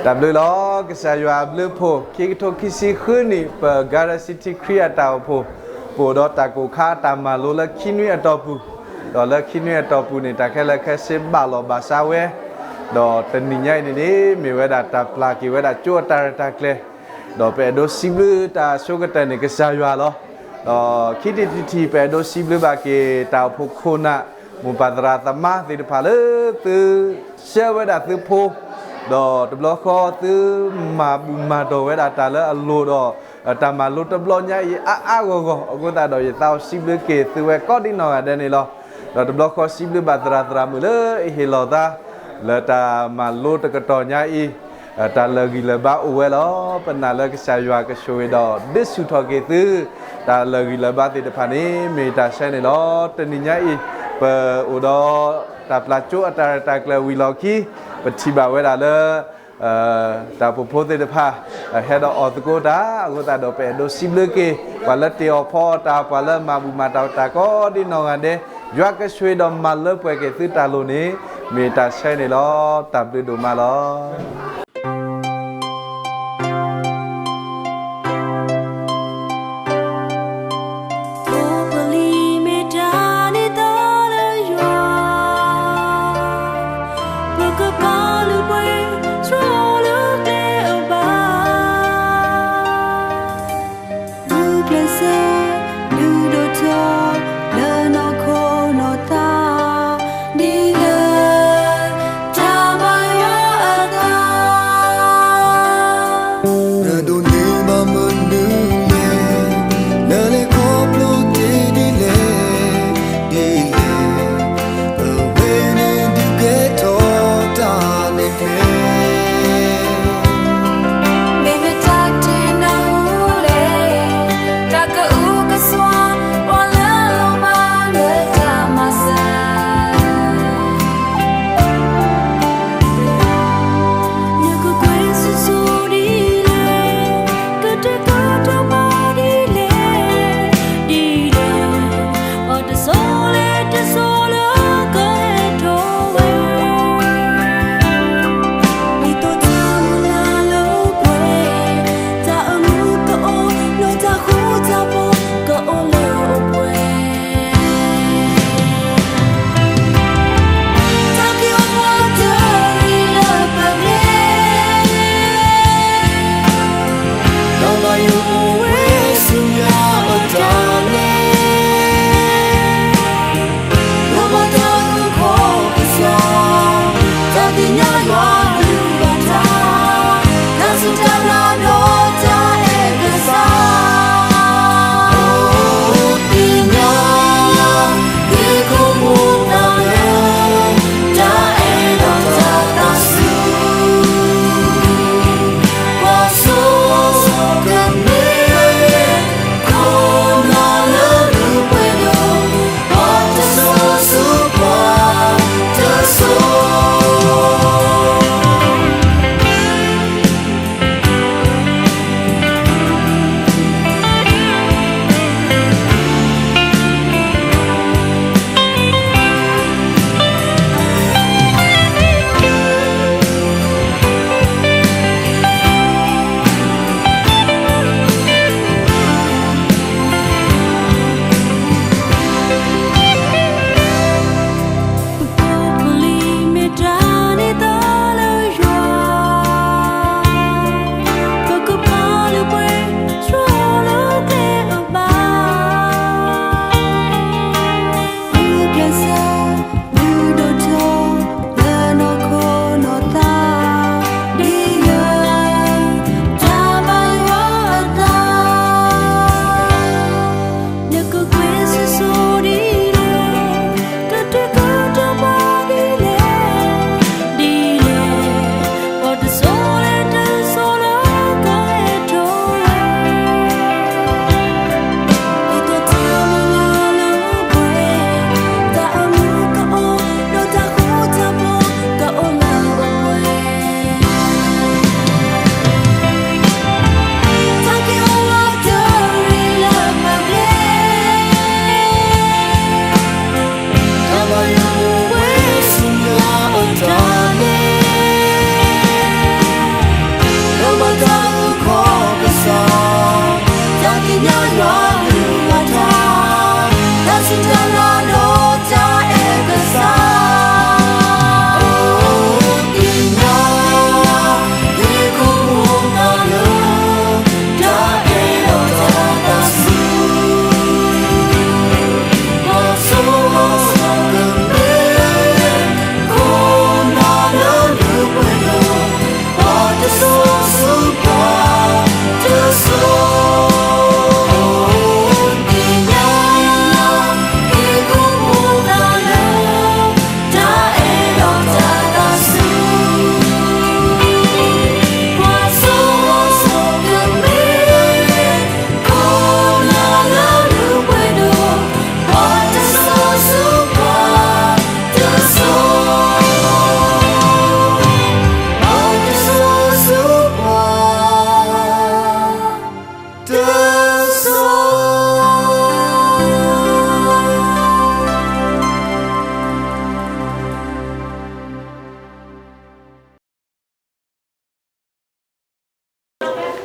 တၢ်ဘျုးလီၤ. ကစၢ်ယွၤအဘျုးအဖှိၣ် ခံကထိခံဆံဃုနံၣ် ပ Garden City ခရံာ်အတၢ်အိၣ်ဖှိၣ် ပအိၣ်ဒီးတၢ်ကိၢ်ခါအတၢ်မၤလိလၢခံနွံအတီၢ်ပူၤ, ဒီးလၢခံနွံအတီၢ်ပူၤန့ၣ် တၢ်ခဲလၢာ်ခဲဆ့ဘၣ်လီၤဘၣ်စးဝဲ, ဒီးတနံၤညါအံၤန့ၣ်န့ၣ် မ့ၢ်ဝဲဒၣ်တၢ်ပျၢ်က့ၤဝဲဒၣ်ကၠိအတၢ်ရဲၣ်တၢ်ကျဲၤ, ဒီးပအဲၣ်ဒိးစံးဘျုးတၢ်အဆိကတၢၢ်န့ၣ် ကစၢ်ယွၤလီၤ. ဒီးခံထံၣ်တထံၣ် ပအဲၣ်ဒိးစံးဘျုးဘၣ်က့ၤ တၢ်အိၣ်ဖှိၣ်ခိၣ်နၢ် မိၢ်ပၢ်သရၣ်သမါသ့ၣ်တဖၣ်လၢသုဆှၢဝဲဒၣ်သုဖိ, ဒီးတဘျီဃီသုမၤဘူၣ်မၤတီၢ်ဝဲဒၣ်တၢ်လၢအလိၣ်ဒီး တၢ်မၤလိတဘျီညါအံၤ အါအါဂီၢ်ဂီၢ်အဃိသတးဒီး ယသးအိၣ်စံးဘျုးက့ၤသုဝဲကိးဒံနီၢ်ဂၤဒဲးန့ၣ်လီၤ. ဒီးတဘျီဃီစံးဘျုးဘၣ်သရၣ်သရၣ်မုၣ်လၢအဟ့ၣ်လီၤသး လၢတၢ်မၤလိတကတီၢ်ညါအံၤ တၢ်လၢာ်ဂံၢ်လၢာ်ဘါအိၣ်ဝဲလီၤ. ပနာ်လၢကစၢ်ယွၤကဆိၣ်ဂ့ၤဒီး ဒုးဆူၣ်ထီၣ်က့ၤသု တၢ်လၢာ်ဂံၢ်လၢာ်ဘါသ့ၣ်တဖၣ်န့ၣ် မ့ၢ်တၢ်ဆဲန့ၣ်လီၤ. တနံၤညါအံၤ ပအိၣ်ဒီးတၢ်ပျၢ်ကၠိအတၢ်ရဲၣ်တၢ်ကျဲၤဝံၤလီၢ်ခံ ပထံၣ်ဘၣ်ဝဲဒၣ်လၢ တၢ်အိၣ်ဖှိၣ်ဖိသ့ၣ်တဖၣ် ဟဲဒီးအီၣ်သကိးတၢ်အဃိသတးဒီး ပအဲၣ်ဒိးစံးဘျုးက့ၤ ပှၤလၢတ့ၢ်အီၣ်ဖီအီၣ်တၢ် ပှၤလၢမၤဘူၣ်မၤတီၢ်တၢ်ကိးဒံနီၢ်ဂၤဒဲး, ယွၤကဆိၣ်ဂ့ၤဒီးမၤလၢပှဲၤက့ၤသုတၢ်လိၣ်န့ၣ် မ့ၢ်တၢ်ဆဲန့ၣ်လီၤ. တၢ်ဘျုးဒိၣ်မးလီၤ. ဖိပလံၤမ့ၢ်တၢ်န့ၢ်သါလၢယွၤ, ပကပာ်လုၢ်ပှ့ၤ တြီလၢကျဲအဘၣ်, လုၢ်ကျဲးစၢး လုၢ်ဒိၣ်ထီၣ် လၢနီၢ်ခိနီၢ်သး ဒ်လၢ တၢ်ဘါယွၤအသး နဒိးန့ၢ်ဘၣ်မနုၤလဲၣ်, နလဲၤခီဖျိတ့ၢ်ဒ်လဲၣ်, ဒ်လဲၣ်, အဝဲန့ၣ်ဒုးကဲထီၣ်တၢ်န့ၣ်ဖဲ မ့ၢ်မတၤတ့ၢ်နၢ်ဟူလဲၣ်, တၢ်ကအုကစွါ ပှၤလၢအလိၣ်ဘၣ်လၢတၢ်မၤစၢၤ နကကွဲးဆူၣ်ဆူၣ်ဒ်လဲၣ်, ကတဲာ်ကတီၤဘၣ်ဒ်လဲၣ်, ဒ်လဲၣ်, ပှၤတစိၤလဲၤတစိၤလၢကဟဲထီၣ်ဝဲ ဒ်သိးတၢ်မုၢ်လၢ်လၢပှဲၤ, တၢ်အမူကအိၣ်, နီၢ်တၢ်ဃူတၢ်ဖိးကအိၣ်လၢအပှဲၤ တၢ်က့ၤအိၣ်ဖှိၣ်တရံးလၢပကျဲ, ဒီးဘၣ်ယိၣ်အိၣ်ဝဲဆူညါအတၢ်လဲၤ, ဒီးဘၣ်တၢ်အုၣ်ခီၣ်ကစၢ်, တၢ်သ့ၣ်ညါယွၤအကလုၢ်ဘၣ်တၢ်, တၢ်စူၢ်တၢ်နာ်ဒီးတၢ်အဲၣ်ကစၢ်, အိၣ်သ့ၣ်ညါ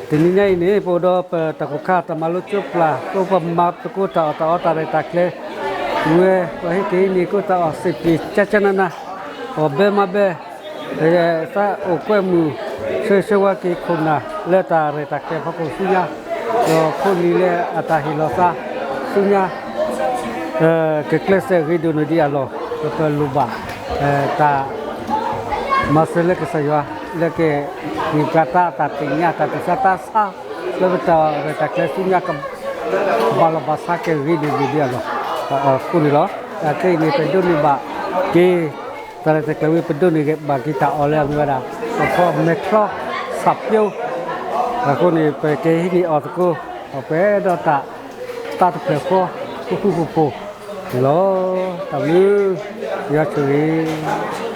တနံၤညါအံၤန့ၣ် ပအိၣ်ဒီးပတၢ်ကိၢ်ခါတၢ်မၤလိကၠိပျၢ် ပပမၤသကိးတၢ်အီၣ်တၢ်အီတၢ်ရဲၣ်တၢ်ကျဲၤ, ဝဲပှၤဟ့ၣ်က့ၤအံၤန့ၣ် ကအိၣ်တၢ်အီၣ်စ့ၢ်ကီး ကၠၢ်ကၠၢ်နးနး, အီၣ်ဘဲမၤဘဲ, သးအိၣ်ကွဲမုာ် ဆၢဂ့ၤဆၢဝါက့ၤခိၣ်နၢ်လၢတၢ်ရဲၣ်တၢ်ကျဲၤအဖီခိၣ်ဆူညါ, ဒီးဖိလံၤလၢအတၢ်ဟ့ၣ်လီၤသးဆူညါ, ကကျဲးစၢးဂ့ၤဒိၣ်န့ၢ်ဒံးအလီၢ်, ပပလိၣ်ဘၣ် တၢ် မၤစၢၤလၢကစၢ်ယွၤ လၢကဟ့ၣ်ပှၤတၢ် တၢ်သ့ၣ်ညါ တၢ်သူၣ်ဆါသးဆါ လၢပတၢ်ရဲၣ်တၢ်ကျဲၤဆူညါ ကဘၣ်လီၢ်ဘၣ်စးက့ၤဂ့ၤဒိၣ်န့ၢ်ဒံးအလီၢ်, အဃိန့ၣ်လီၤ. ခဲအံၤန့ၣ် ပဒိးန့ၢ်ဘၣ်က့ၤ တၢ်ရဲၣ်တၢ်ကျဲၤဝံၤ ပဒိးန့ၢ်ဘၣ်က့ၤတၢ်အီၣ်လၢအမ့ၢ်ဝဲဒၣ် ပဖီမဲာ်ချီ ဆၣ်ပၠိ, အဃိန့ၣ် ပကဟံးန့ၢ်အီၣ်သကိး ပှဲၤဒီးတၢ်သးတဖျၢၣ်ဃီ ဃူဃူဖိးဖိးန့ၣ်လီၤ. တၢ်ဘျုး ယွၤဆိၣ်ဂ့ၤ